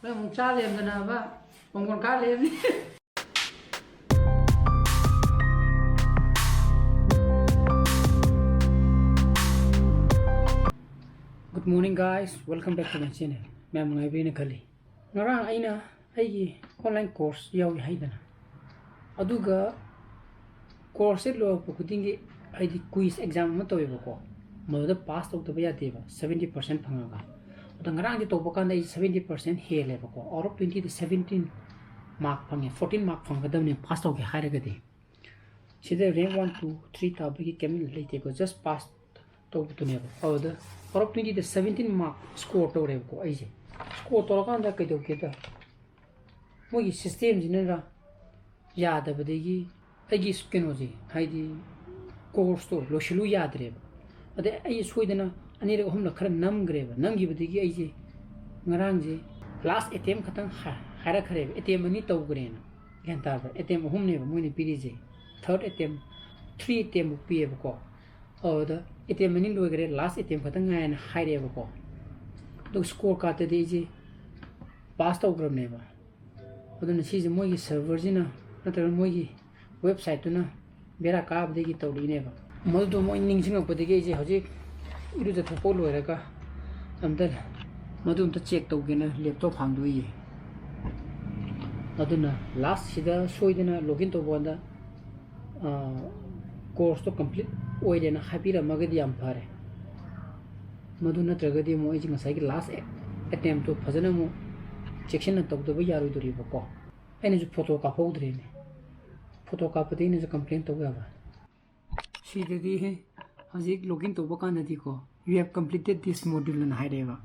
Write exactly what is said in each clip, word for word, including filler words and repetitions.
ꯅꯣꯏ ꯑꯃꯨꯛ ꯆꯥ ꯂꯩꯔꯝꯗꯅꯕ ꯄꯣꯡꯒꯣꯟ ꯀꯥ ꯂꯩꯔꯝꯅꯤ꯫ Good morning, guys, welcome back to my channel. ꯃꯌꯥꯝ ꯅꯨꯡꯉꯥꯏꯕꯤꯔꯤꯅ ꯈꯜꯂꯤ꯫ ꯉꯔꯥꯡ ꯑꯩꯅ ꯑꯩꯒꯤ online course ꯌꯥꯎꯏ ꯍꯥꯏꯗꯅ, ꯑꯗꯨꯒ course ꯁꯦ ꯂꯣꯏꯔꯛꯄ ꯈꯨꯗꯤꯡꯒꯤ ꯍꯥꯏꯗꯤ quiz exam ꯑꯃ ꯇꯧꯋꯦꯕꯀꯣ, ꯃꯗꯨꯗ pass ꯇꯧꯗꯕ ꯌꯥꯗꯦꯕ, seventy percent ꯐꯪꯉꯒ꯫ ꯑꯗꯣ ꯉꯔꯥꯡꯗꯤ ꯇꯧꯕ ꯀꯥꯟꯗ ꯑꯩ seventy percent ꯍꯦꯜꯂꯦꯕꯀꯣ꯫ Out of twenty the seventeen mark ꯐꯪꯉꯦ, fourteen mark ꯐꯪꯒꯗꯕꯅꯦ pass ꯇꯧꯒꯦ ꯍꯥꯏꯔꯒꯗꯤ꯫ ꯁꯤꯗ rank one, two, three ꯇꯥꯕꯒꯤ ꯀꯩꯝ ꯂꯩꯇꯦꯀꯣ, just pass ꯇꯧꯕꯗꯨꯅꯦꯕ꯫ ꯑꯗꯨꯗ out of twenty the seventeen mark score ꯇꯧꯔꯦꯕꯀꯣ ꯑꯩꯁꯦ꯫ Score ꯇꯧꯔꯀꯥꯟꯗ ꯀꯩꯗꯧꯒꯦꯗ, ꯃꯣꯏꯒꯤ system ꯁꯤꯅꯔ ꯌꯥꯗꯕꯗꯒꯤ ꯑꯩꯒꯤ ꯀꯩꯅꯣꯁꯦ, ꯍꯥꯏꯗꯤ course ꯇꯣ ꯂꯣꯏꯁꯤꯜꯂꯨ ꯌꯥꯗ꯭ꯔꯦꯕ꯫ ꯑꯗꯩ ꯑꯩ ꯁꯣꯏꯗꯅ ꯑꯅꯤꯔꯛ ꯑꯍꯨꯝꯂꯛ ꯈꯔ ꯅꯝꯈ꯭ꯔꯦꯕ꯫ ꯅꯝꯈꯤꯕꯗꯒꯤ ꯑꯩꯁꯦ ꯉꯔꯥꯡꯁꯦ last attempt ꯈꯛꯇꯪ ꯍꯥ-, ꯍꯥꯏꯔꯛꯈ꯭ꯔꯦꯕ꯫ Attempt ꯑꯅꯤ ꯇꯧꯈ꯭ꯔꯦꯅ꯫ ꯒ꯭ꯌꯥꯟ ꯇꯥꯕ꯭ꯔꯥ? Attempt ꯑꯍꯨꯝꯅꯦꯕ ꯃꯣꯏꯅ ꯄꯤꯔꯤꯁꯦ꯫ Third attempt, three attempt ꯐꯥꯎ ꯄꯤꯌꯦꯕꯀꯣ꯫ ꯑꯗꯨꯗ attempt ꯑꯅꯤ ꯂꯣꯏꯈ꯭ꯔꯦ, last attempt ꯈꯛꯇꯪ ꯉꯥꯏꯔꯦꯅ ꯍꯥꯏꯔꯛꯑꯦꯕꯀꯣ꯫ ꯑꯗꯨꯒ score card ꯇꯗꯤ ꯑꯩꯁꯦ pass ꯇꯧꯈ꯭ꯔꯕꯅꯦꯕ꯫ ꯑꯗꯨꯅ ꯁꯤꯁꯦ ꯃꯣꯏꯒꯤ server ꯁꯤꯅ ꯅꯠꯇ꯭ꯔꯒ ꯃꯣꯏꯒꯤ website ꯇꯨꯅ ꯕꯦꯔꯥ ꯀꯥꯕꯗꯒꯤ ꯇꯧꯔꯛꯏꯅꯦꯕ꯫ ꯃꯗꯨꯗꯣ ꯃꯣꯏ ꯅꯤꯡꯁꯤꯡꯉꯛꯄꯗꯒꯤ ꯑꯩꯁꯦ ꯍꯧꯖꯤꯛ ꯏꯔꯨꯖꯊꯣꯛꯄ ꯂꯣꯏꯔꯒ ꯑꯝꯇ ꯃꯗꯨ ꯑꯝꯇ check ꯇꯧꯒꯦꯅ laptop ꯍꯥꯡꯗꯣꯛꯏꯌꯦ꯫ ꯑꯗꯨꯅ last ꯁꯤꯗ ꯁꯣꯏꯗꯅ login ꯇꯧꯕ ꯀꯥꯟꯗ, ꯑ, course ꯇꯣ complete ꯑꯣꯏꯔꯦꯅ ꯍꯥꯏꯕꯤꯔꯝꯃꯒꯗꯤ ꯌꯥꯝ ꯐꯔꯦ꯫ ꯃꯗꯨ ꯅꯠꯇ꯭ꯔꯒꯗꯤ ꯑꯃꯨꯛ ꯑꯩꯁꯦ ꯉꯁꯥꯏꯒꯤ last attempt ꯇꯣ ꯐꯖꯅ ꯑꯃꯨꯛ ꯆꯦꯛꯁꯤꯟꯅ ꯇꯧꯗꯕ ꯌꯥꯔꯣꯏꯗꯣꯔꯤꯕꯀꯣ꯫ ꯑꯩꯅꯁꯨ photo ꯀꯥꯞꯍꯧꯗ꯭ꯔꯦꯅꯦ꯫ Photo ꯀꯥꯞꯄꯗꯤ ꯑꯩꯅꯁꯨ complain ꯇꯧ ꯌꯥꯕ꯫ ꯁꯤꯗꯗꯤ ꯍꯦ, ꯍꯧꯖꯤꯛ login ꯇꯧꯕ ꯀꯥꯟꯗꯗꯤꯀꯣ, "You have completed this module" ꯑꯅ ꯍꯥꯏꯔꯛꯑꯦꯕ꯫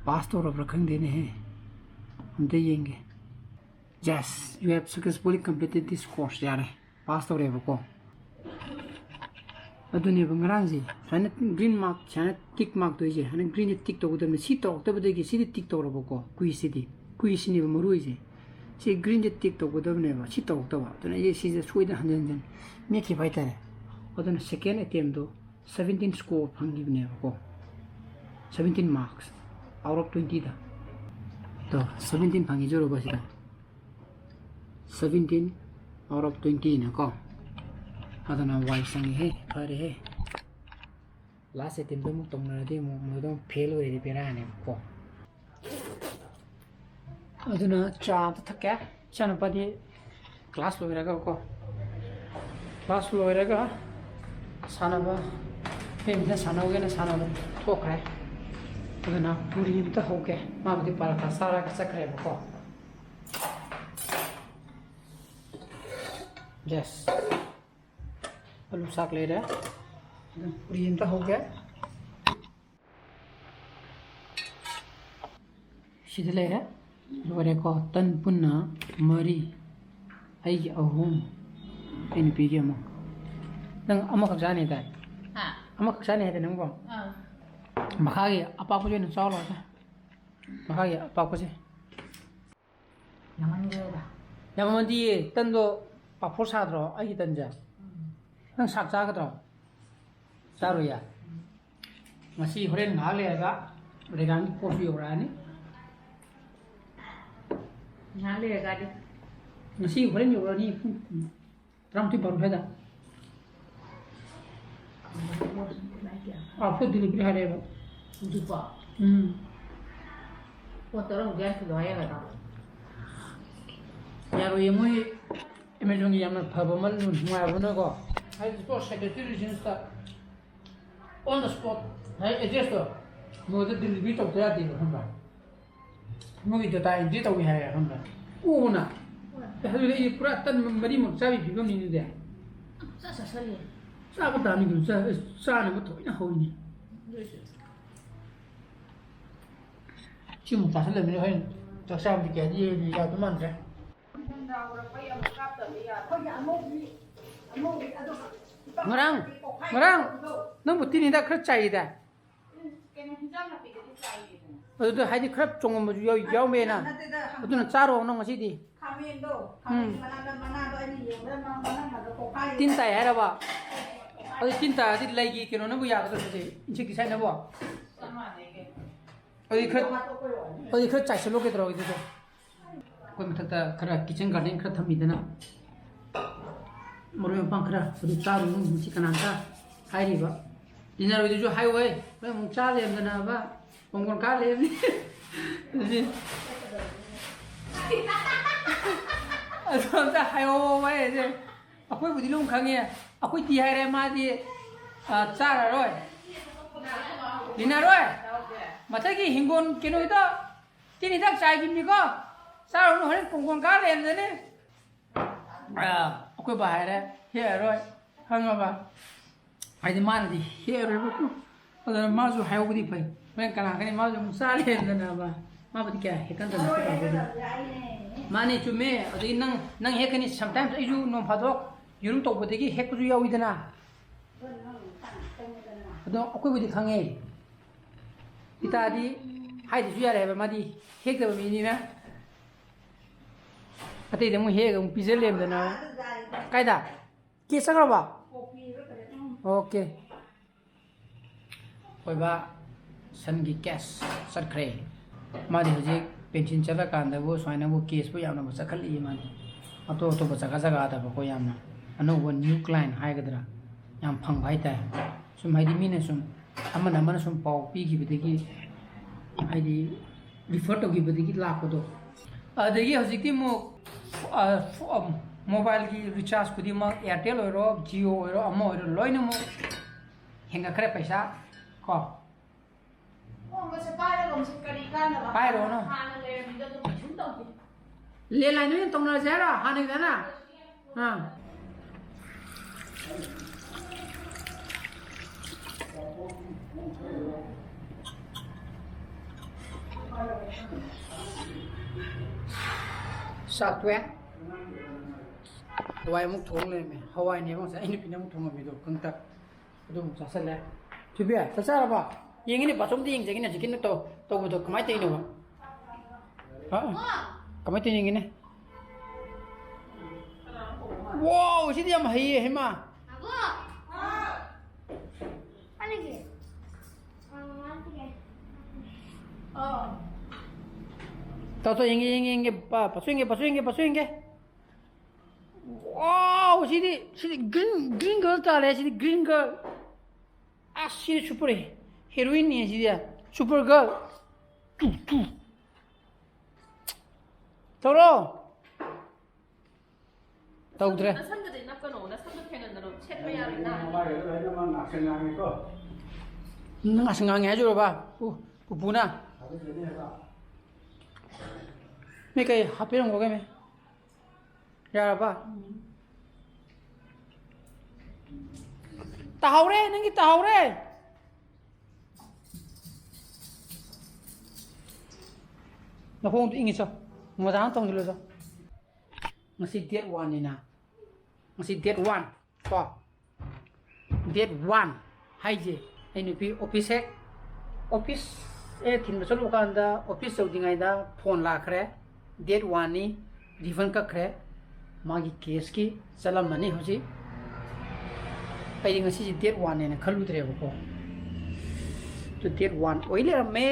Pass ꯇꯧꯔꯕ꯭ꯔꯥ ꯈꯪꯗꯦꯅꯦꯍꯦ꯫ ꯑꯝꯇ ꯌꯦꯡꯒꯦ꯫ "Yes, you have successfully completed this course." ꯌꯥꯔꯦ, pass ꯇꯧꯔꯦꯕꯀꯣ꯫ ꯑꯗꯨꯅꯦꯕ ꯉꯔꯥꯡꯁꯦ ꯁꯨꯃꯥꯏꯅ green mark, ꯁꯨꯃꯥꯏꯅ tick mark ꯇꯧꯔꯤꯁꯦ, ꯁꯨꯃꯥꯏꯅ green ꯁꯦ tick ꯇꯧꯒꯗꯕꯅꯤ꯫ ꯁꯤ ꯇꯧꯔꯛꯇꯕꯗꯒꯤ ꯁꯤꯗꯤ tick ꯇꯧꯔꯕꯀꯣ, quiz ꯁꯤꯗꯤ, quiz ꯁꯤꯅꯦꯕ ꯃꯔꯨ ꯑꯣꯏꯁꯦ꯫ ꯁꯤ green ꯁꯦ tick ꯇꯧꯒꯗꯕꯅꯦꯕ, ꯁꯤ ꯇꯧꯔꯛꯇꯕ꯫ ꯑꯗꯨꯅ ꯑꯩꯁꯦ ꯁꯤꯁꯦ ꯁꯣꯏꯗꯅ ꯍꯟꯖꯤꯟ ꯍꯟꯖꯤꯟ ꯃꯦꯠꯈꯤꯕ ꯍꯥꯏꯇꯥꯔꯦ꯫ ꯑꯗꯨꯅ second attempt to seventeen score ꯐꯪꯈꯤꯕꯅꯦꯕꯀꯣ, seventeen marks out of twenty the. To, seventeen ꯐꯪꯉꯤ ꯖꯦꯔꯣ ꯁꯤꯗ꯫ Seventeen out of twenty ꯅꯀꯣ꯫ ꯑꯗꯨꯅ ꯋꯥꯏ ꯁꯪꯉꯤꯍꯦ, ꯐꯔꯦꯍꯦ꯫ Last attempt ꯑꯃꯨꯛ ꯇꯧꯅꯔꯗꯤ ꯑꯃꯨꯛ ꯃꯗꯨꯗ ꯑꯃꯨꯛ fail ꯑꯣꯏꯔꯗꯤ ꯕꯦꯔꯥꯅꯦꯕꯀꯣ꯫ ꯑꯗꯨꯅ ꯆꯥ ꯑꯝꯇ ꯊꯛꯀꯦ꯫ ꯏꯆꯥꯅꯨꯄꯥꯗꯤ class ꯂꯣꯏꯔꯒ ꯀꯣ, class ꯂꯣꯏꯔꯒ ꯁꯥꯟꯅꯕ, ꯐꯤꯜꯗ ꯁꯥꯟꯅꯧꯒꯦꯅ ꯁꯥꯟꯅꯕ ꯊꯣꯛꯈ꯭ꯔꯦ꯫ ꯑꯗꯨꯅ ꯄꯨꯔꯤ ꯑꯝꯇ ꯍꯧꯒꯦ꯫ ꯃꯥꯕꯨꯗꯤ ꯄꯔꯥꯊꯥ ꯆꯥꯔꯒ ꯆꯠꯈ꯭ꯔꯦꯕꯀꯣ꯫ Yes꯫ ꯑꯂꯨ ꯁꯥꯛ ꯂꯩꯔꯦ꯫ ꯑꯗꯨ ꯄꯨꯔꯤ ꯑꯝꯇ ꯍꯧꯒꯦ꯫ ꯁꯤꯗ ꯂꯩꯔꯦ꯫ ꯂꯣꯏꯔꯦꯀꯣ꯫ ꯇꯟ ꯄꯨꯟꯅ ꯃꯔꯤ, ꯑꯩꯒꯤ ꯑꯍꯨꯝ, ꯑꯩ ꯅꯨꯄꯤꯒꯤ ꯑꯃ꯫ ꯅꯪ ꯑꯃꯈꯛ ꯆꯥꯅꯤ ꯍꯥꯏꯗꯥꯏ? ꯍꯥ? ꯑꯃꯈꯛ ꯆꯥꯅꯤ ꯍꯥꯏꯗꯥꯏ ꯅꯪꯕꯣ? ꯑꯥ꯫ ꯃꯈꯥꯒꯤ ꯑꯄꯥꯛꯄꯁꯦ ꯑꯣꯏꯅ ꯆꯥꯎ ꯂꯥꯎꯁꯦ꯫ ꯃꯈꯥꯒꯤ ꯑꯄꯥꯛꯄꯁꯦ꯫ ꯌꯥꯝꯃꯟꯈ꯭ꯔꯦꯗ꯫ ꯌꯥꯝꯃꯟꯗꯤꯌꯦ꯫ ꯇꯟꯗꯣ ꯄꯥꯐꯣꯔ ꯁꯥꯗ꯭ꯔꯣ ꯑꯩꯒꯤ ꯇꯟꯁꯦ? ꯎꯝ꯫ ꯅꯪ ꯁꯥꯛ ꯆꯥꯒꯗ꯭ꯔꯣ? ꯆꯥꯔꯣꯏꯌꯦ? ꯎꯝ꯫ ꯉꯁꯤ ꯍꯣꯔꯦꯟ ꯉꯥꯏꯍꯥꯛ ꯂꯩꯔꯒ ꯔꯦꯒꯥꯟꯒꯤ ꯄꯣꯠꯁꯨ ꯌꯧꯔꯛꯑꯅꯤ꯫ ꯉꯥꯏꯍꯥꯛ ꯂꯩꯔꯒꯗꯤ? ꯉꯁꯤ ꯍꯣꯔꯦꯟ ꯌꯧꯔꯛꯑꯅꯤ ꯄꯨꯡ ꯇꯔꯥꯃꯥꯊꯣꯏ ꯕꯥꯔꯣ ꯁ꯭ꯋꯥꯏꯗ꯫ ꯑꯥ, food delivery ꯍꯥꯏꯔꯛꯑꯦꯕ꯫ ꯍꯧꯖꯤꯛꯄꯣ? ꯎꯝ꯫ ꯄꯣꯠ ꯇꯔꯥꯃꯨꯛ ꯌꯥꯟꯁꯤꯜꯂꯣ ꯍꯥꯏꯔꯒꯗ꯭ꯔꯣ? ꯌꯥꯔꯣꯏꯌꯦ, ꯃꯣꯏ Amazonꯒꯤ ꯌꯥꯝꯅ ꯐꯕ ꯑꯃ ꯅꯨꯡꯉꯥꯏꯕꯅꯀꯣ, ꯍꯥꯏꯗꯤ store security reasonsꯇ on the spot ꯍꯥꯏ addressꯇꯣ ꯃꯣꯏꯗ delivery ꯇꯧꯗ ꯌꯥꯗꯦꯕ, ꯈꯪꯕ꯭ꯔꯥ? ꯃꯣꯏꯒꯤ data entry ꯇꯧꯏ ꯍꯥꯏꯌꯦ, ꯈꯪꯕ꯭ꯔꯥ? ꯎꯕꯅ? ꯑꯦ, ꯑꯗꯨꯗꯤ ꯑꯩ ꯄꯨꯔꯥ ꯇꯟ ꯃꯔꯤꯃꯛ ꯆꯥꯕꯒꯤ ꯐꯤꯕꯝꯅꯤ ꯑꯗꯨꯗꯤ꯫ ꯆꯥ ꯆꯥꯁꯜꯂꯦ꯫ ꯆꯥꯕ ꯇꯥꯕꯅꯤ ꯀꯩꯅꯣ, ꯆꯥ-, ꯆꯥꯅꯕ ꯊꯑꯣꯏꯅ ꯍꯧꯔꯤꯅꯤ꯫ ꯑꯗꯨꯏꯁꯨ꯫ ꯁꯤꯃꯨꯛ ꯆꯥꯁꯜꯂꯕꯅꯤꯅ ꯍꯣꯔꯦꯟ ꯆꯥꯛ ꯆꯥꯕꯗꯤ ꯀꯌꯥꯗꯤ ꯌꯥꯗꯧ ꯃꯥꯟꯗ꯭ꯔꯦ꯫ ꯑꯩꯈꯣꯏꯒꯤ ꯑꯉꯧꯕꯤ, ꯑꯉꯧꯕꯤ ꯑꯗꯣ ꯉꯔꯥꯡ, ꯉꯔꯥꯡ ꯅꯪꯕꯨ ꯇꯤꯟ ꯍꯤꯗꯥꯛ ꯈꯔ ꯆꯥꯏꯗ꯫ ꯀꯩꯅꯣ, ꯍꯤꯟꯖꯥꯡ ꯅꯥꯄꯤꯗꯗꯤ ꯆꯥꯏꯌꯦꯗꯅ꯫ ꯑꯗꯨꯗ ꯍꯥꯏꯗꯤ ꯈꯔ ꯆꯣꯡꯉꯝꯕꯁꯨ ꯌꯥꯎ-, ꯌꯥꯎꯃꯦꯅ꯫ ꯅꯠꯇꯦꯗ, ꯑꯗꯨꯅ ꯆꯥꯔꯣ ꯅꯪ ꯉꯁꯤꯗꯤ꯫ ꯈꯥꯃꯦꯟꯗꯣ, ꯎꯝ꯫ ꯈꯥꯃꯦꯟ ꯃꯅꯥꯗ, ꯃꯅꯥꯗꯣ ꯑꯩꯅ ꯌꯦꯡꯕꯗ ꯃ-, ꯃꯅꯥ ꯉꯥꯛꯇ ꯄꯣꯛꯈꯥꯏ꯫ ꯇꯤꯟ ꯇꯥꯏ ꯍꯥꯏꯔꯕ? ꯑꯗꯨ ꯇꯤꯟ ꯇꯥꯔꯗꯤ ꯂꯩꯒꯤ ꯀꯩꯅꯣꯅꯕꯨ ꯌꯥꯒꯗ꯭ꯔꯣ ꯁꯤꯁꯦ? Insecticideꯅꯕꯨ? ꯆꯞ ꯃꯥꯟꯅꯩ ꯀꯩꯅꯣ꯫ ꯑꯗꯨꯗꯤ ꯈꯔ, ꯑꯗꯨꯗꯤ ꯈꯔ ꯆꯥꯏꯁꯤꯜꯂꯣ, ꯀꯩꯗꯧꯔꯒꯦ ꯑꯗꯨꯗꯣ? ꯑꯩꯈꯣꯏ ꯃꯊꯛꯇ ꯈꯔ kitchen garden ꯈꯔ ꯊꯝꯃꯤꯗꯅ, ꯃꯔꯣꯏ ꯃꯄꯥꯡ ꯈꯔ ꯑꯗꯨ ꯆꯥꯔꯨꯅꯨ, ꯃꯁꯤ ꯀꯅꯥꯝꯇ ꯍꯥꯏꯔꯤꯕ꯫ ꯂꯤꯅꯔꯣꯏꯗꯨꯁꯨ ꯍꯥꯏꯌꯣꯍꯦ, ꯍꯣꯔꯦꯟ ꯑꯃꯨꯛ ꯆꯥ ꯂꯩꯔꯝꯗꯅꯕ, ꯄꯣꯡꯒꯣꯟ ꯀꯥ ꯂꯩꯔꯝꯅꯤ꯫ ꯑꯗꯨꯗꯤ ꯑꯗꯨ ꯑꯝꯇ ꯍꯥꯏꯍꯧꯕ ꯍꯥꯏꯁꯦ꯫ ꯑꯩꯈꯣꯏꯕꯨꯗꯤ ꯂꯣꯏ ꯈꯪꯉꯦ꯫ ꯑꯩꯈꯣꯏꯗꯤ ꯍꯥꯏꯔꯦ, ꯃꯥꯗꯤ, ꯑ, ꯆꯥꯔꯔꯣꯏ꯫ ꯂꯤꯅꯔꯣꯏ꯫ ꯃꯊꯛꯀꯤ ꯍꯤꯡꯒꯣꯜ ꯀꯩꯅꯣꯗꯣ ꯇꯤꯟ ꯍꯤꯗꯥꯛ ꯆꯥꯏꯈꯤꯕꯅꯤꯀꯣ꯫ ꯆꯥꯔꯨꯅꯨ, ꯍꯣꯔꯦꯟ ꯄꯣꯡꯒꯣꯟ ꯀꯥ ꯂꯩꯔꯝꯗꯅꯤ꯫ ꯑ, ꯑꯩꯈꯣꯏ ꯕꯥ ꯍꯥꯏꯔꯦ, ꯍꯦꯛꯑꯔꯣꯏ꯫ ꯈꯪꯉꯕ? ꯍꯥꯏꯗꯤ ꯃꯥꯅꯗꯤ ꯍꯦꯛꯑꯔꯣꯏꯕꯀꯣ꯫ ꯑꯗꯨꯅ ꯃꯥꯁꯨ ꯍꯥꯏꯍꯧꯕꯗꯤ ꯐꯩ꯫ ꯍꯣꯔꯦꯟ ꯀꯅꯥ ꯈꯪꯅꯤ ꯃꯥꯁꯨ ꯑꯃꯨꯛ ꯆꯥ ꯂꯩꯔꯝꯗꯅꯕ꯫ ꯃꯥꯕꯨꯗꯤ ꯀꯌꯥ ꯍꯦꯛꯀꯟꯗꯕꯅꯤ ꯑꯩꯈꯣꯏ ꯕꯥꯕꯨꯗꯤ꯫ ꯃꯥꯅꯦ, ꯆꯨꯝꯃꯦ꯫ ꯑꯗꯒꯤ ꯅꯪ, ꯅꯪ ꯍꯦꯛꯀꯅꯤ꯫ Sometimes ꯑꯩꯁꯨ ꯅꯣꯡ ꯐꯥꯗꯣꯛ ꯌꯦꯔꯨꯝ ꯇꯧꯕꯗꯒꯤ ꯍꯦꯛꯄꯁꯨ ꯌꯥꯎꯋꯤꯗꯅ꯫ ꯑꯗꯣ ꯑꯩꯈꯣꯏꯕꯨꯗꯤ ꯈꯪꯉꯦ꯫ ꯏꯇꯥꯗꯤ ꯍꯥꯏꯗ꯭ꯔꯁꯨ ꯌꯥꯔꯦ ꯍꯥꯏꯕ, ꯃꯥꯗꯤ ꯍꯦꯛꯇꯕ ꯃꯤꯅꯤꯅ꯫ ꯑꯇꯩꯗ ꯑꯃꯨꯛ ꯍꯦꯛꯑꯒ ꯑꯃꯨꯛ ꯄꯤꯖ ꯂꯩꯔꯝꯗꯅ꯫ ꯀꯥꯏꯗ? ꯀꯦꯁ ꯆꯠꯈ꯭ꯔꯕ? ꯑꯣꯀꯦ꯫ ꯑꯣꯏꯕ ꯁꯟꯒꯤ ꯀꯦꯁ ꯆꯠꯈ꯭ꯔꯦ꯫ ꯃꯥꯗꯤ ꯍꯧꯖꯤꯛ ꯄꯦꯟꯁꯤꯟ ꯆꯠꯂꯀꯥꯟꯗꯕꯨ ꯁꯨꯃꯥꯏꯅꯕꯨ ꯀꯦꯁꯄꯨ ꯌꯥꯝꯅꯕꯨ ꯆꯠꯈꯠꯂꯛꯏ꯫ ꯃꯥꯗꯤ ꯑꯇꯣꯞ ꯑꯇꯣꯞꯄ ꯖꯒꯥ ꯖꯒꯥꯗꯕꯀꯣ ꯌꯥꯝꯅ ꯑꯅꯧꯕ new client ꯍꯥꯏꯒꯗ꯭ꯔꯥ, ꯌꯥꯝ ꯐꯪꯕ ꯍꯥꯏꯇꯥꯔꯦ꯫ ꯁꯨꯝ ꯍꯥꯏꯗꯤ ꯃꯤꯅ ꯁꯨꯝ ꯑꯃꯅ ꯑꯃꯅ ꯁꯨꯝ ꯄꯥꯎ ꯄꯤꯈꯤꯕꯗꯒꯤ ꯍꯥꯏꯗꯤ refer ꯇꯧꯈꯤꯕꯗꯒꯤ ꯂꯥꯛꯄꯗꯣ꯫ ꯑꯗꯒꯤ ꯍꯧꯖꯤꯛꯇꯤ ꯑꯃꯨꯛ, ꯑ, ꯐ-, ꯑ, mobileꯒꯤ recharge ꯈꯨꯗꯤꯡꯃꯛ Airtel ꯑꯣꯏꯔꯣ, Jio ꯑꯣꯏꯔꯣ, ꯑꯃ ꯑꯣꯏꯔꯣ, ꯂꯣꯏꯅꯃꯛ ꯍꯦꯟꯒꯠꯈ꯭ꯔꯦ ꯄꯩꯁꯥ ꯀꯣ꯫ ꯍꯣꯡꯕꯁꯦ ꯄꯥꯏꯔꯒꯨꯝꯁꯦ ꯀꯔꯤ ꯀꯥꯟꯅꯕ? ꯄꯥꯏꯔꯣꯅꯨ꯫ ꯍꯥꯟꯅ ꯂꯩꯔꯝꯃꯤꯗꯣ ꯑꯗꯨꯝ ꯀꯩꯁꯨꯝ ꯇꯧꯗꯦ꯫ Landline ꯑꯣꯏꯅ ꯇꯧꯅꯔꯁꯦ ꯍꯥꯏꯔꯣ? ꯍꯥꯟꯅꯒꯤꯗꯅ? ꯑꯥ꯫ ꯆꯥꯛ ꯇꯣꯛꯑꯦ꯫ ꯍꯋꯥꯏ ꯑꯃꯨꯛ ꯊꯣꯡ ꯂꯩꯔꯝꯃꯦ꯫ ꯍꯋꯥꯏꯅꯦꯕ ꯉꯁꯥꯏ ꯑꯩ ꯅꯨꯄꯤꯅ ꯑꯃꯨꯛ ꯊꯣꯡꯉꯝꯃꯤꯗꯣ, ꯀꯪꯇꯛ꯫ ꯑꯗꯨ ꯑꯃꯨꯛ ꯆꯥꯁꯤꯜꯂꯦ꯫ ꯊꯣꯏꯕꯤ, ꯆꯥꯛ ꯆꯥꯔꯕꯣ? ꯌꯦꯡꯉꯤꯅꯦ, ꯕꯥꯆꯧꯗꯤ ꯌꯦꯡꯖꯒꯦꯅꯦ ꯍꯧꯖꯤꯛꯀꯤ ꯅꯪ ꯇꯧ-, ꯇꯧꯕꯗꯣ ꯀꯃꯥꯏꯅ ꯇꯧꯔꯤꯅꯣꯕ? ꯍꯥ? ꯀꯃꯥꯏꯅ ꯇꯧꯔꯤꯅꯣ ꯌꯦꯡꯉꯤꯅꯦ? ꯋꯥꯎ, ꯁꯤꯗꯤ ꯌꯥꯝ ꯍꯩꯌꯦ, ꯍꯩꯃꯥ꯫ ꯑꯕꯣ! ꯀꯥꯏ ꯂꯩꯒꯦ? ꯑ, ꯃꯥ ꯂꯩꯒꯦ꯫ ꯇꯧ, ꯇꯧ, ꯌꯦꯡꯒꯦ, ꯌꯦꯡꯒꯦ, ꯌꯦꯡꯒꯦ꯫ ꯄꯥ-, ꯄꯥꯁꯨ ꯌꯦꯡꯒꯦ, ꯄꯥꯁꯨ ꯌꯦꯡꯒꯦ, ꯄꯥꯁꯨ ꯌꯦꯡꯒꯦ꯫ Wow, ꯁꯤꯗꯤ, ꯁꯤꯗꯤ green, green girl ꯇꯥꯔꯦ, ꯁꯤꯗꯤ green girl꯫ ꯑꯁ, ꯁꯤꯗꯤ super heroine ꯅꯤ ꯁꯤꯗꯤ꯫ Super girl꯫ Two, two. ꯇꯧꯔꯣ꯫ ꯇꯧꯗ꯭ꯔꯦ꯫ ꯅꯁꯝꯗꯨꯗꯤ ꯅꯞꯀꯅꯣ, ꯅꯁꯝꯗꯣ ꯊꯦꯡꯍꯟꯒꯅꯣ, ꯁꯦꯠꯄ ꯌꯥꯔꯣꯏ, ꯅꯥꯅꯤ꯫ ꯃꯃꯥꯏꯒꯗꯣ ꯂꯣꯏꯅꯃꯛ ꯉꯥꯛꯁꯪ ꯉꯥꯡꯉꯤꯀꯣ꯫ ꯅꯪ ꯉꯥꯛꯁꯪ ꯉꯥꯡꯉꯦ ꯍꯥꯏꯖꯨꯔꯕ? ꯄꯨ-, ꯄꯨꯄꯨꯅ? ꯊꯥꯖꯗꯦꯅꯦ ꯍꯥꯏꯕ꯫ ꯃꯤ ꯀꯩ ꯍꯥꯞꯄꯤꯔꯝꯈꯣ ꯀꯩ ꯃꯤ? ꯌꯥꯔꯕ? ꯇꯥꯍꯧꯔꯦ, ꯅꯪꯒꯤ ꯇꯥꯍꯧꯔꯦ꯫ ꯅꯈꯣꯡꯗꯣ ꯏꯪꯉꯤ ꯆꯣ꯫ ꯃꯣꯖꯥ ꯑꯃ ꯇꯣꯡꯁꯤꯜꯂꯨ ꯆꯣ꯫ ꯉꯁꯤ date one ꯅꯤꯅ꯫ ꯉꯁꯤ date one ꯀꯣ꯫ Date one ꯍꯥꯏꯁꯦ ꯑꯩ ꯅꯨꯄꯤ office ꯍꯦꯛ, office ꯍꯦꯛ ꯊꯤꯟꯕ ꯆꯠꯂꯨꯕ ꯀꯥꯟꯗ office ꯌꯧꯗ꯭ꯔꯤꯉꯩꯗ phone ꯂꯥꯛꯈ꯭ꯔꯦ꯫ Date one ꯅꯤ, refund ꯀꯛꯈ꯭ꯔꯦ꯫ ꯃꯥꯒꯤ case ꯀꯤ ꯆꯠꯂꯝꯃꯅꯤ ꯍꯧꯖꯤꯛ꯫ ꯑꯩꯗꯤ ꯉꯁꯤꯁꯦ date one ꯅꯦꯅ ꯈꯜꯂꯨꯗ꯭ꯔꯦꯕꯀꯣ꯫ ꯑꯗꯨ date one ꯑꯣꯏ ꯂꯩꯔꯝꯃꯦ꯫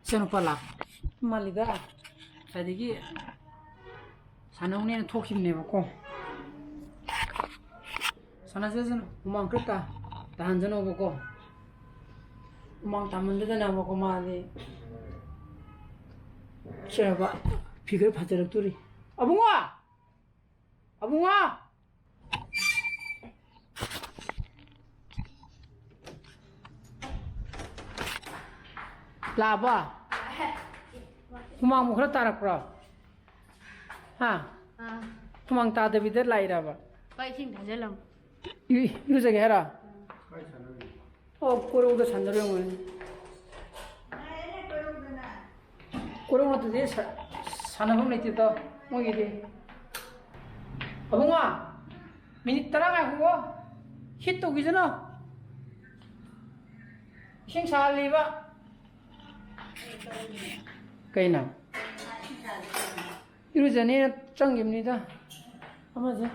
ꯏꯆꯥꯅꯨꯄꯥ ꯂꯥꯛ ꯃꯥꯜꯂꯤꯗ꯫ ꯉꯁꯥꯏꯗꯒꯤ ꯁꯥꯟꯅꯧꯅꯦꯅ ꯊꯣꯛꯈꯤꯕꯅꯦꯕꯀꯣ꯫ ꯁꯥꯟꯅꯖꯁꯅꯨ, ꯍꯨꯃꯥꯡ ꯈꯔ ꯇꯥ-, ꯇꯥꯍꯟꯖꯅꯣꯕꯀꯣ꯫ ꯍꯨꯃꯥꯡ ꯇꯥꯃꯟꯗꯗꯅꯕꯀꯣ ꯃꯥꯗꯤ ꯆꯦꯕ figure ꯐꯖꯔꯛꯇꯣꯔꯤ꯫ ꯑꯕꯨꯡꯉꯣ! ꯑꯕꯨꯡꯉꯣ! ꯂꯥꯛꯑꯕꯣ? ꯍꯨꯃꯥꯡꯕꯨ ꯈꯔ ꯇꯥꯔꯛꯄ꯭ꯔꯣ? ꯍꯥ? ꯑꯥ꯫ ꯍꯨꯃꯥꯡ ꯇꯥꯗꯕꯤꯗ ꯂꯥꯛꯏꯔꯕ? ꯍꯣꯏ, ꯏꯁꯤꯡ ꯊꯥꯖꯤꯜꯂꯝꯃꯣ꯫ ꯏ-, ꯏꯔꯨꯖꯒꯦ ꯍꯥꯏꯔꯣ? ꯑꯣ, ꯀꯣꯏꯔꯧꯗ ꯁꯥꯟꯅꯔꯨ ꯌꯦꯡꯉꯨꯅꯦ꯫ ꯀꯣꯏꯔꯧ ꯅꯠꯇꯗꯤ ꯁꯥ-, ꯁꯥꯟꯅꯐꯝ ꯂꯩꯇꯦꯗꯣ ꯃꯣꯏꯒꯤꯗꯤ꯫ ꯑꯕꯨꯡꯉꯣ, minute ꯇꯔꯥ ꯉꯥꯏꯈꯣꯀꯣ꯫ Heat ꯇꯧꯈꯤꯁꯅꯨ꯫ ꯏꯁꯤꯡ ꯁꯥꯍꯜꯂꯤꯕ꯫ ꯀꯩꯅꯣ? ꯏꯔꯨꯖꯅꯦꯅ ꯆꯪꯈꯤꯕꯅꯤꯗ꯫ ꯑꯃꯁꯦ꯫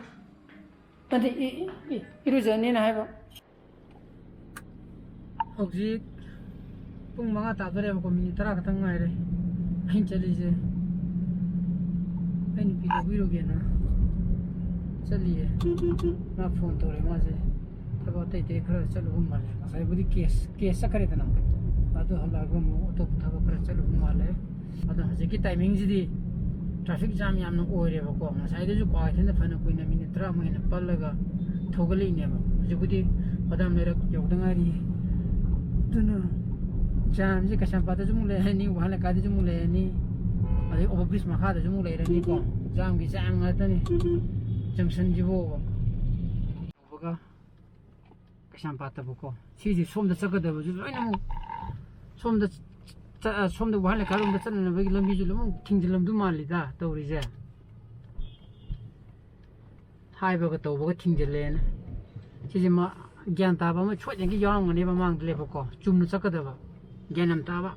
ꯅꯠꯇꯦ, ꯏ-, ꯏ-, ꯏ-, ꯏꯔꯨꯖꯅꯦꯅ ꯍꯥꯏꯕ꯫ ꯍꯧꯖꯤꯛ ꯄꯨꯡ ꯃꯉꯥ ꯇꯥꯗꯣꯔꯦꯕꯀꯣ, ꯃꯤꯅꯤꯠ ꯇꯔꯥ ꯈꯛꯇꯪ ꯉꯥꯏꯔꯦ ꯑꯩꯅ ꯆꯠꯂꯤꯁꯦ꯫ ꯑꯩ ꯅꯨꯄꯤ ꯂꯧꯕꯤꯔꯨꯒꯦꯅ ꯆꯠꯂꯤꯌꯦ꯫ ꯃꯥ ꯐꯣꯟ ꯇꯧꯔꯦ, ꯃꯥꯁꯦ ꯊꯕꯛ ꯑꯇꯩ ꯑꯇꯩ ꯈꯔ ꯆꯠꯂꯨꯕ ꯃꯥꯜꯂꯦ꯫ ꯉꯁꯥꯏꯕꯨꯗꯤ ꯀꯦꯁ ꯀꯦꯁ ꯆꯠꯈ꯭ꯔꯦꯗꯅ, ꯑꯗꯨ ꯍꯜꯂꯛꯑꯒ ꯑꯃꯨꯛ ꯑꯇꯣꯞꯄ ꯊꯕꯛ ꯈꯔ ꯆꯠꯂꯨꯕ ꯃꯥꯜꯂꯦ꯫ ꯑꯗꯣ ꯍꯧꯖꯤꯛꯀꯤ ꯇꯥꯏꯃꯤꯡꯁꯤꯗꯤ ꯇ꯭ꯔꯥꯐꯤꯛ ꯖꯥꯝ ꯌꯥꯝꯅ ꯑꯣꯏꯔꯦꯕꯀꯣ꯫ ꯉꯁꯥꯏꯗꯁꯨ ꯀ꯭ꯋꯥꯀꯩꯊꯦꯜꯗ ꯐꯅ ꯀꯨꯏꯅ ꯃꯤꯅꯤꯠ ꯇꯔꯥꯃꯨꯛ ꯍꯦꯟꯅ ꯄꯜꯂꯒ ꯊꯧꯒꯠꯂꯛꯏꯅꯦꯕ꯫ ꯍꯧꯖꯤꯛꯄꯨꯗꯤ ꯕꯗꯥꯝ ꯂꯩꯔꯛ ꯌꯧꯗ ꯉꯥꯏꯔꯤ꯫ ꯑꯗꯨꯅ ꯖꯥꯝꯁꯦ ꯀꯩꯁꯥꯝꯄꯥꯠꯇꯁꯨ ꯑꯃꯨꯛ ꯂꯩꯔꯅꯤ, ꯋꯥꯍꯦꯡ ꯂꯩꯀꯥꯏꯗꯁꯨ ꯑꯃꯨꯛ ꯂꯩꯔꯅꯤ, ꯑꯗꯩ ꯑꯣꯚꯔ ꯕ꯭ꯔꯤꯖ ꯃꯈꯥꯗꯁꯨ ꯑꯃꯨꯛ ꯂꯩꯔꯅꯤꯀꯣ꯫ ꯖꯥꯝꯒꯤ ꯖꯥꯝ ꯉꯥꯛꯇꯅꯤ ꯖꯪꯁꯟꯁꯤꯐꯥꯎꯕ꯫ ꯌꯧꯕꯒ ꯀꯩꯁꯥꯝꯄꯥꯠꯇꯕꯀꯣ꯫ ꯁꯤꯁꯦ ꯁꯣꯝꯗ ꯆꯠꯀꯗꯕꯁꯨ ꯂꯣꯏꯅꯃꯛ ꯁꯣꯝꯗ ꯆ-, ꯁꯣꯝꯗ ꯋꯥꯍꯦꯡ ꯂꯩꯀꯥꯏꯔꯣꯝꯗ ꯆꯠꯅꯅꯕꯒꯤ ꯂꯝꯕꯤꯁꯨ ꯂꯣꯏꯅꯃꯛ ꯊꯤꯡꯖꯤꯜꯂꯝꯗꯧ ꯃꯥꯜꯂꯤꯗ ꯇꯧꯔꯤꯁꯦ꯫ ꯍꯥꯏꯕꯒ ꯇꯧꯕꯒ ꯊꯤꯡꯖꯤꯜꯂꯦꯅ꯫ ꯁꯤꯁꯦ ꯃꯥ ꯒ꯭ꯌꯥꯟ ꯇꯥꯕ ꯑꯃ ꯁꯣꯏꯗꯅꯒꯤ ꯌꯥꯎꯔꯝꯒꯅꯦꯕ ꯃꯃꯥꯡꯗ ꯂꯦꯞꯄꯀꯣ, ꯆꯨꯝꯅ ꯆꯠꯀꯗꯕ, ꯒ꯭ꯌꯥꯟ ꯌꯥꯝ ꯇꯥꯕ꯫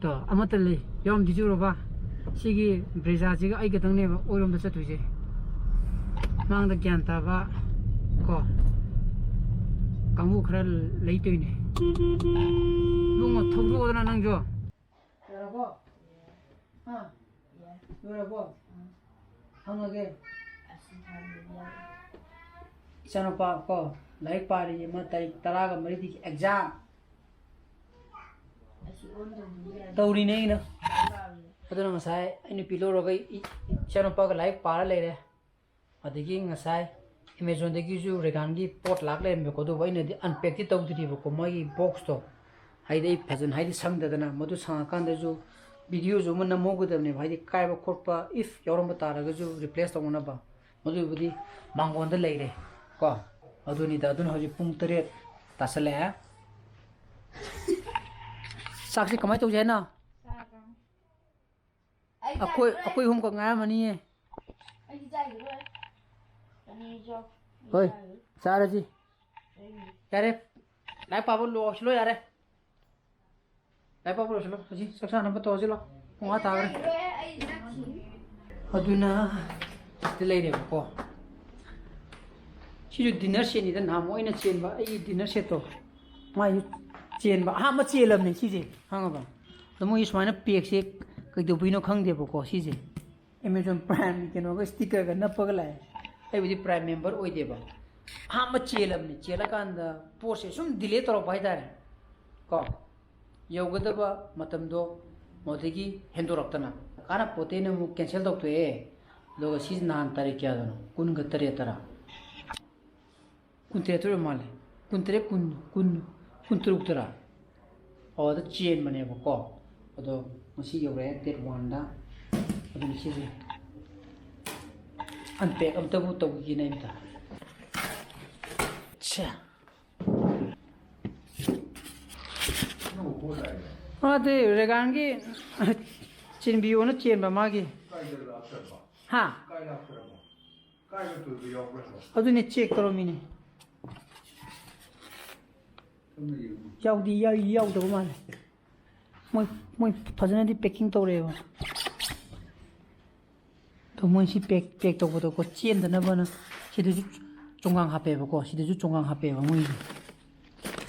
ꯇꯣ, ꯑꯃꯠꯇ ꯂꯩ, ꯌꯥꯎꯔꯝꯗꯤ ꯆꯨꯔꯕ? ꯁꯤꯒꯤ ꯕ꯭ꯔꯦꯖꯥꯁꯤꯒ ꯑꯩ ꯈꯛꯇꯪꯅꯦꯕ ꯑꯣꯏꯔꯣꯝꯗ ꯆꯠꯇꯣꯏꯁꯦ꯫ ꯃꯥꯡꯗ ꯒ꯭ꯌꯥꯟ ꯇꯥꯕ ꯀꯣ ꯀꯥꯡꯕꯨ ꯈꯔ ꯂꯩꯇꯣꯏꯅꯦ꯫ ꯏꯕꯨꯡꯉꯣ, ꯊꯧꯗꯣꯛꯑꯣꯗꯅ ꯅꯪꯁꯨ꯫ ꯌꯥꯔꯕꯣ? ꯍꯥ? ꯂꯣꯏꯔꯕꯣ? ꯍꯪꯉꯒꯦ꯫ ꯏꯆꯥꯅꯨꯄꯥ ꯀꯣ, ꯂꯥꯏꯔꯤꯛ ꯄꯥꯔꯤ ꯑꯃ, ꯇꯥꯔꯤꯛ ꯇꯔꯥꯒ ꯃꯔꯤꯗꯒꯤ ꯑꯦꯛꯖꯥꯝ ꯇꯧꯔꯤꯅꯦ ꯑꯩꯅ꯫ ꯑꯗꯨꯅ ꯉꯁꯥꯏ ꯑꯩ ꯅꯨꯄꯤ ꯂꯧꯔꯒ ꯏ-, ꯏꯆꯥꯅꯨꯄꯥꯒ ꯂꯥꯏꯔꯤꯛ ꯄꯥꯔ ꯂꯩꯔꯦ꯫ ꯑꯗꯒꯤ ꯉꯁꯥꯏ ꯑꯦꯃꯦꯖꯣꯟꯗꯒꯤꯁꯨ ꯔꯦꯒꯥꯟꯒꯤ ꯄꯣꯠ ꯂꯥꯛ ꯂꯩꯔꯝꯃꯦꯀꯣ, ꯑꯗꯨꯕꯨ ꯑꯩꯅꯗꯤ ꯑꯟꯄꯦꯛꯇꯤ ꯇꯧꯗ꯭ꯔꯤꯕꯀꯣ, ꯃꯣꯏꯒꯤ ꯕꯣꯛꯁꯇꯣ꯫ ꯍꯥꯏꯗꯤ ꯑꯩ ꯐꯖꯅ, ꯍꯥꯏꯗꯤ ꯁꯪꯗꯗꯅ, ꯃꯗꯨ ꯁꯪꯉꯀꯥꯟꯗꯁꯨ ꯚꯤꯗꯤꯑꯣꯁꯨ ꯑꯃ ꯅꯝꯍꯧꯒꯗꯕꯅꯦꯕ, ꯍꯥꯏꯗꯤ ꯀꯥꯏꯕ ꯈꯣꯠꯄ if ꯌꯥꯎꯔꯝꯕ ꯇꯥꯔꯒꯁꯨ ꯔꯤꯄ꯭ꯂꯦꯁ ꯇꯧꯅꯅꯕ꯫ ꯃꯗꯨꯕꯨꯗꯤ ꯃꯥꯡꯒꯣꯟꯗ ꯂꯩꯔꯦ ꯀꯣ꯫ ꯑꯗꯨꯅꯤꯗ, ꯑꯗꯨꯅ ꯍꯧꯖꯤꯛ ꯄꯨꯡ ꯇꯔꯦꯠ ꯇꯥꯁꯜꯂꯛꯑꯦ꯫ ꯆꯥꯛꯁꯤ ꯀꯃꯥꯏꯅ ꯇꯧꯁꯦ ꯍꯥꯏꯅꯣ? ꯑꯩ ꯑꯩꯈꯣꯏ, ꯆꯥꯈꯤꯔꯣꯏ꯫ ꯑꯩꯈꯣꯏ ꯑꯍꯨꯝꯈꯛ ꯉꯥꯏꯔꯝꯃꯅꯤꯌꯦ꯫ ꯑꯩꯗꯤ ꯆꯥꯈꯤꯔꯣꯏ꯫ ꯑꯅꯤ ꯆꯥꯎ꯫ ꯍꯣꯏ, ꯆꯥꯔꯁꯤ꯫ ꯑꯩ ꯌꯥꯔꯦ, ꯂꯥꯏꯔꯤꯛ ꯄꯥꯕ ꯂꯣꯏꯁꯤꯜꯂꯣ ꯌꯥꯔꯦ꯫ ꯂꯥꯏꯔꯤꯛ ꯄꯥꯕ ꯂꯣꯏꯁꯤꯜꯂꯣ, ꯍꯧꯖꯤꯛ ꯆꯥꯛ ꯆꯥꯅꯕ ꯇꯧꯔꯁꯤ ꯂꯥꯎ꯫ ꯄꯨꯡ ꯑꯥ ꯇꯥꯈ꯭ꯔꯦ꯫ ꯑꯩ ꯆꯥꯈꯤꯔꯣꯏ, ꯑꯩ ꯆꯥꯈꯤꯔꯣꯏ꯫ ꯑꯗꯨꯅ ꯁꯤꯗ ꯂꯩꯔꯦꯕꯀꯣ꯫ ꯁꯤꯁꯨ ꯗꯤꯟꯅꯔ ꯁꯦꯠꯅꯤꯗ, ꯅꯍꯥꯟꯃꯨꯛ ꯑꯩꯅ ꯆꯦꯟꯕ ꯑꯩꯒꯤ ꯗꯤꯟꯅꯔ ꯁꯦꯠꯇꯣ꯫ ꯃꯥꯏꯁꯨ ꯆꯦꯟꯕ ꯑꯍꯥꯟꯕ ꯆꯦꯜꯂꯕꯅꯦ ꯁꯤꯁꯦ, ꯈꯪꯉꯕ? ꯑꯗꯣ ꯃꯣꯏꯒꯤ ꯁꯨꯃꯥꯏꯅ ꯄꯦꯛꯁꯦ ꯀꯩꯗꯧꯕꯩꯅꯣ ꯈꯪꯗꯦꯕꯀꯣ꯫ ꯁꯤꯁꯦ Amazon Primeꯒꯤ ꯀꯩꯅꯣꯒ sticker ꯒ ꯅꯞꯄꯒ ꯂꯥꯛꯑꯦ꯫ ꯑꯩꯕꯨꯗꯤ Prime member ꯑꯣꯏꯗꯦꯕ꯫ ꯑꯍꯥꯟꯕ ꯆꯦꯜꯂꯕꯅꯤ꯫ ꯆꯦꯜꯂꯀꯥꯟꯗ ꯄꯣꯠꯁꯦ ꯁꯨꯝ delay ꯇꯧꯔꯛꯄ ꯍꯥꯏꯇꯥꯔꯦ꯫ ꯀꯣ, ꯌꯧꯒꯗꯕ ꯃꯇꯝꯗꯣ ꯃꯗꯒꯤ ꯍꯦꯟꯗꯣꯔꯛꯇꯅ, ꯀꯥꯟꯅꯄꯣꯠꯇꯦꯅ ꯑꯃꯨꯛ cancel ꯇꯧꯊꯣꯛꯑꯦ꯫ ꯑꯗꯨꯒ ꯁꯤꯁꯦ ꯅꯍꯥꯟ ꯇꯥꯔꯤꯛ ꯀꯌꯥꯗꯅꯣ? ꯀꯨꯟꯒ ꯇꯔꯦꯠ ꯇꯔꯥ? ꯀꯨꯟꯇꯔꯦꯠꯇ ꯑꯣꯏꯔ ꯃꯥꯜꯂꯦ꯫ ꯀꯨꯟꯇꯔꯦꯠ, ꯀꯨꯟ, ꯀꯨꯟ, ꯀꯨꯟꯇꯔꯨꯛ ꯇꯔꯥ? ꯑꯣ, ꯑꯗ ꯆꯦꯟꯕꯅꯦꯕꯀꯣ꯫ ꯑꯗꯣ ꯉꯁꯤ ꯌꯧꯔꯛꯑꯦ date one ꯗ꯫ ꯑꯗꯨꯅ ꯁꯤꯁꯦ unpack ꯑꯝꯇꯕꯨ ꯇꯧꯈꯤꯒꯦꯅꯦ ꯑꯝꯇ꯫ ꯑꯠꯁꯥ꯫ ꯃꯥꯗꯤ ꯔꯦꯒꯥꯟꯒꯤ ꯆꯦꯟꯕꯤꯌꯣꯅ ꯆꯦꯟꯕ ꯃꯥꯒꯤ꯫ ꯀꯥꯏꯗ ꯂꯥꯛꯇ꯭ꯔꯕ? ꯍꯥ? ꯀꯥꯏ ꯂꯥꯛꯇ꯭ꯔꯕ? ꯀꯥꯏꯗ ꯇꯣꯏꯕ ꯌꯥꯎꯕ꯭ꯔꯕ? ꯑꯗꯨꯅꯦ check ꯇꯧꯔꯝꯃꯤꯅꯦ꯫ ꯆꯪꯅ ꯌꯦꯡꯉꯨ꯫ ꯌꯥꯎꯗꯤ ꯌꯥꯎ-, ꯌꯥꯎꯗꯕ ꯃꯥꯜꯂꯦ꯫ ꯃꯣꯏ, ꯃꯣꯏ ꯐꯖꯅꯗꯤ packing ꯇꯧꯔꯛꯑꯦꯕ꯫ ꯑꯗꯣ ꯃꯣꯏ ꯁꯤ pack, pack ꯇꯧꯕꯗꯀꯣ, ꯆꯦꯟꯗꯅꯕꯅ ꯁꯤꯗꯁꯨ ꯆꯣꯡꯒꯥꯡ ꯍꯥꯞꯄꯦꯕꯀꯣ, ꯁꯤꯗꯁꯨ ꯆꯣꯡꯒꯥꯡ ꯍꯥꯞꯄꯦꯕ ꯃꯣꯏꯁꯦ꯫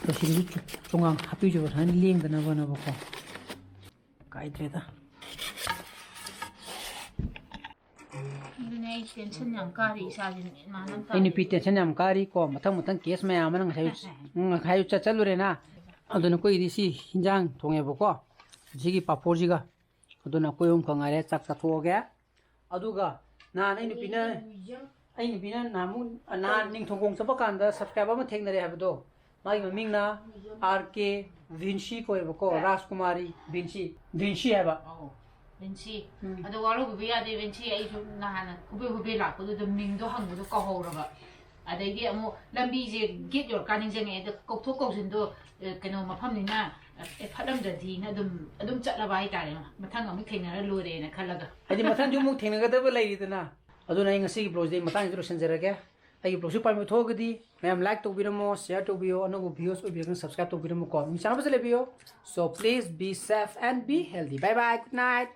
ꯑꯗꯣ ꯁꯤꯗꯁꯨ ꯆꯣ-, ꯆꯣꯡꯒꯥꯡ ꯍꯥꯞꯄꯤꯁꯦꯕ ꯁꯨꯃꯥꯏꯅ ꯂꯦꯡꯗꯅꯕꯅꯕꯀꯣ꯫ ꯀꯥꯏꯗ꯭ꯔꯦꯗ꯫ ꯑꯗꯨꯅꯦ ꯑꯩ tension ꯌꯥꯝ ꯀꯥꯔꯤ ꯏꯁꯥꯁꯦ, ꯃꯦꯟ ꯃꯥꯟ ꯑꯃ ꯑꯩ ꯇꯥꯗꯦ꯫ ꯅꯨꯄꯤ tension ꯌꯥꯝ ꯀꯥꯔꯤ ꯀꯣ, ꯃꯊꯪ ꯃꯊꯪ case ꯃꯌꯥꯝ ꯑꯃꯅ ꯉꯁꯥꯏ, ꯎꯝ, ꯉꯁꯥꯏ ꯆꯠ-, ꯆꯠꯂꯨꯔꯦꯅ꯫ ꯑꯗꯨꯅ ꯑꯩꯈꯣꯏꯒꯤꯗꯤ ꯁꯤ ꯍꯤꯟꯖꯥꯡ ꯊꯣꯡꯉꯦꯕꯀꯣ, ꯁꯤꯒꯤ ꯄꯥꯐꯣꯔꯁꯤꯒ꯫ ꯑꯗꯨꯅ ꯑꯩꯈꯣꯏ ꯑꯍꯨꯝ ꯈꯛ ꯉꯥꯏꯔꯦ, ꯆꯥꯛ ꯆꯥꯊꯣꯛꯑꯒꯦ꯫ ꯑꯗꯨꯒ ꯅꯍꯥꯟ ꯑꯩ ꯅꯨꯄꯤꯅ, ꯑꯩ ꯅꯨꯄꯤꯅ ꯅꯍꯥꯟꯃꯨꯛ, ꯅꯍꯥꯟ ꯅꯤꯡꯊꯧꯈꯣꯡ ꯆꯠꯄ ꯀꯥꯟꯗ subscriber ꯑꯃ ꯊꯦꯡꯅꯔꯦ ꯍꯥꯏꯕꯗꯣ, ꯃꯥꯒꯤ ꯃꯃꯤꯡꯅ R K Vinci ꯀꯧꯋꯦꯕꯀꯣ, ꯔꯥꯖꯀꯨꯃꯥꯔꯤ ꯚꯤꯟꯁꯤ, ꯚꯤꯟꯁꯤ ꯍꯥꯏꯕ꯫ ꯑꯧ, ꯚꯤꯟꯁꯤ꯫ ꯎꯝ꯫ ꯑꯗꯣ ꯋꯥꯔꯧꯕꯤꯕ ꯌꯥꯗꯦ, ꯚꯤꯟꯁꯤ, ꯑꯩꯁꯨ ꯅꯍꯥꯟ ꯍꯨꯕꯦ ꯍꯨꯕꯦ ꯂꯥꯛꯄꯗꯨꯗ ꯃꯤꯡꯗꯣ ꯍꯪꯕꯗꯣ ꯀꯥꯎꯍꯧꯔꯕ꯫ ꯑꯗꯩꯗꯤ ꯑꯃꯨꯛ ꯂꯝꯕꯤꯁꯦ gate ꯌꯧꯔꯀꯥꯟ ꯅꯤꯡꯁꯤꯡꯉꯛꯑꯦ, ꯑꯗ ꯀꯧꯊꯣꯛ ꯀꯧꯁꯤꯟꯗꯣ, ꯑꯦ, ꯀꯩꯅꯣ ꯃꯐꯝꯅꯤꯅ, ꯑꯦ, ꯐꯠꯂꯝꯗ꯭ꯔꯗꯤꯅ ꯑꯗꯨꯝ, ꯑꯗꯨꯝ ꯆꯠꯂꯕ ꯍꯥꯏꯇꯥꯔꯦ, ꯃꯊꯪ ꯑꯃꯨꯛ ꯊꯦꯡꯅꯔ ꯂꯣꯏꯔꯦꯅ ꯈꯜꯂꯒ꯫ ꯍꯥꯏꯗꯤ ꯃꯊꯪꯁꯨ ꯑꯃꯨꯛ ꯊꯦꯡꯅꯒꯗꯕ ꯂꯩꯔꯤꯗꯅ꯫ ꯑꯗꯨꯅ ꯑꯩ ꯉꯁꯤꯒꯤ vlogꯁꯦ ꯑꯩ ꯃꯇꯥꯡꯁꯤꯗ ꯂꯣꯏꯁꯤꯟꯖꯔꯒꯦ꯫ ꯑꯩꯒꯤ vlogꯁꯤ ꯄꯥꯝꯕꯤꯕ ꯊꯣꯛꯑꯒꯗꯤ ꯃꯌꯥꯝ like ꯇꯧꯕꯤꯔꯝꯃꯣ, share ꯇꯧꯕꯤꯌꯣ, ꯑꯅꯧꯕ viewers ꯑꯣꯏꯕꯤꯔꯒꯅ subscribe ꯇꯧꯕꯤꯔꯝꯃꯣꯀꯣ꯫ ꯅꯨꯡꯁꯤ ꯆꯥꯟꯅꯕꯁꯦ ꯂꯩꯕꯤꯌꯣ꯫ So please be safe and be healthy. Bye bye, good night.